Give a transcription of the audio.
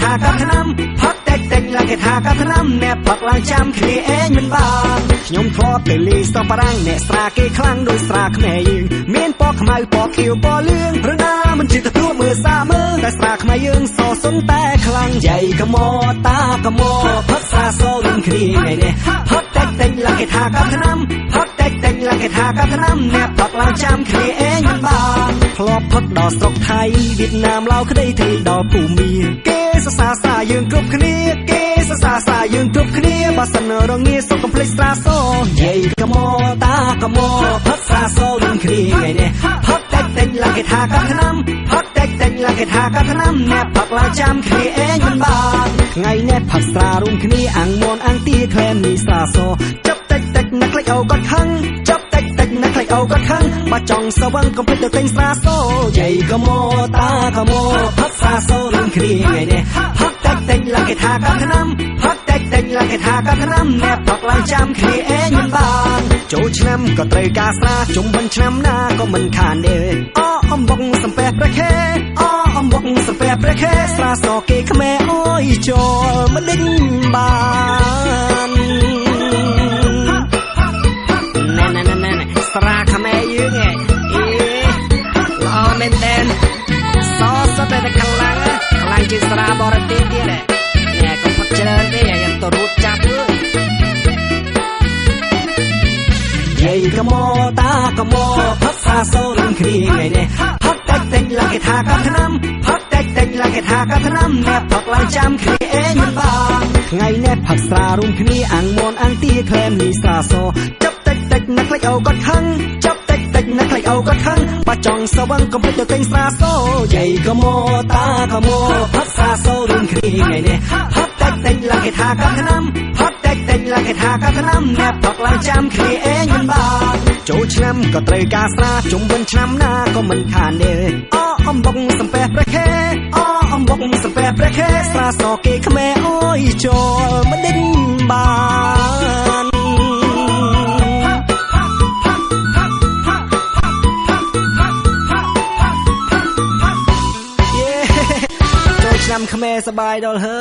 ថាកាត់ថ្នាំផឹកតិចតិចឡើងគេថាកាត់ថ្នាំអ្នកផឹកឡើងចាំគ្នាឯងមិនបានខ្ញុំធ្លាប់ទៅលីស្តុបបារាំងអ្នកស្រាគេខ្លាំងដោយស្រាខ្មែរយើងមានពណ៌ខ្មៅពណ៌ខៀវពណ៌លឿងព្រឹងណាមិនជឿទទួលមើលសាមើលតែស្រាខ្មែរយើងសសុនតែខ្លាំងយាយកមតាកមផឹកស្រាសរួមគ្នាថ្ងៃនេះផឹកតិចតិចឡើងគេថាកាត់ថ្នាំផឹកតិចតិចឡើងគេថាកាត់ថ្នាំអ្នកផឹកឡើងចាំគ្នាឯងមិនបានធ្លាប់ផឹកដល់ស្រុកថៃវៀតណាមឡាវក្តីធីដល់ភូមាគេសរសើរស្រាយើងគ្រប់គ្នាគេសរសើរស្រាយើងគ្រប់គ្នាបើសិនរងាសុខកុំភ្លេចស្រាសយាយកមតាកមផឹកស្រាសរួមគ្នាថ្ងៃនេះផឹកតិចតិចឡើងគេថាកាត់ថ្នាំផឹកតិចតិចឡើងគេថាកាត់ថ្នាំអ្នកផឹកឡើងចាំគ្នាឯងមិនបានថ្ងៃនេះផឹកស្រារួមគ្នាអាំងមន់អាំងទាក្លែមនេះស្រាសចាប់តិចតិចណាក់ក្លេចអូគាត់ខឹងចាប់តិចតិចណាក់ក្លេចអូគាត់ខឹងបើចង់សវឹងកុំភ្លេចទៅទិញស្រាសយាយកមតាកមផឹកស្រាសរួមគ្នាថ្ងៃនេះផឹកតិចតិចឡើងគេថាកាត់ថ្នាំផឹកតិចតិចឡើងគេថាកាត់ថ្នាំអ្នកផឹកឡើងចាំគ្នាឯងមិនបានចូលឆ្នាំក៏ត្រូវការស្រាជុំវិញឆ្នាំណាក៏មិនខានទេអអំបុកសំពះព្រះខេអអំបុកសំពះព្រះខេស្រាសគេខ្មែរអើយចូលមិនដេញបានណែណែណែណែស្រាខ្មែរយើងឯងអេល្អមែនតើសសតែតែខ្លាំងខ្លាំងជាងស្រាបរទេសទៀតណែកុំផឹកច្រើនទេយ៉ាងទៅរួចចាប់អើយយាយកមតាកមផឹកស្រាសរួមគ្នាថ្ងៃនេះផឹកតិចតិចឡើងគេថាកាត់ថ្នាំផឹកតិចតិចឡើងគេថាកាត់ថ្នាំអ្នកផឹកឡើងចាំគ្នាឯងមិនបានថ្ងៃនេះផឹកស្រារួមគ្នាអាំងមន់អាំងទាក្លែមនេះស្រាសចាប់តិចតិចណាក់ក្លេចអូគាត់ខឹងចាប់តិចតិចណាក់ក្លេចអូគាត់ខឹងបើចង់សវឹងកុំភ្លេចទៅទិញស្រាសយាយកមតាកមផឹកស្រាសរួមគ្នាថ្ងៃនេះផឹកតិចតិចឡើងគេថាកាត់ថ្នាំផឹកតិចតិចឡើងគេថាកាត់ថ្នាំអ្នកផឹកឡើងចាំគ្នាឯងមិនបានចូលឆ្នាំក៏ត្រូវការស្រាជុំវិញឆ្នាំណាក៏មិនខានទេអអំបុកសំពះព្រះខេអអំបុកសំពះព្រះខេស្រាសគេខ្មែរអើយចូលមិនដេញបានយេចូលឆ្នាំខ្មែរសប្បាយដល់ហើ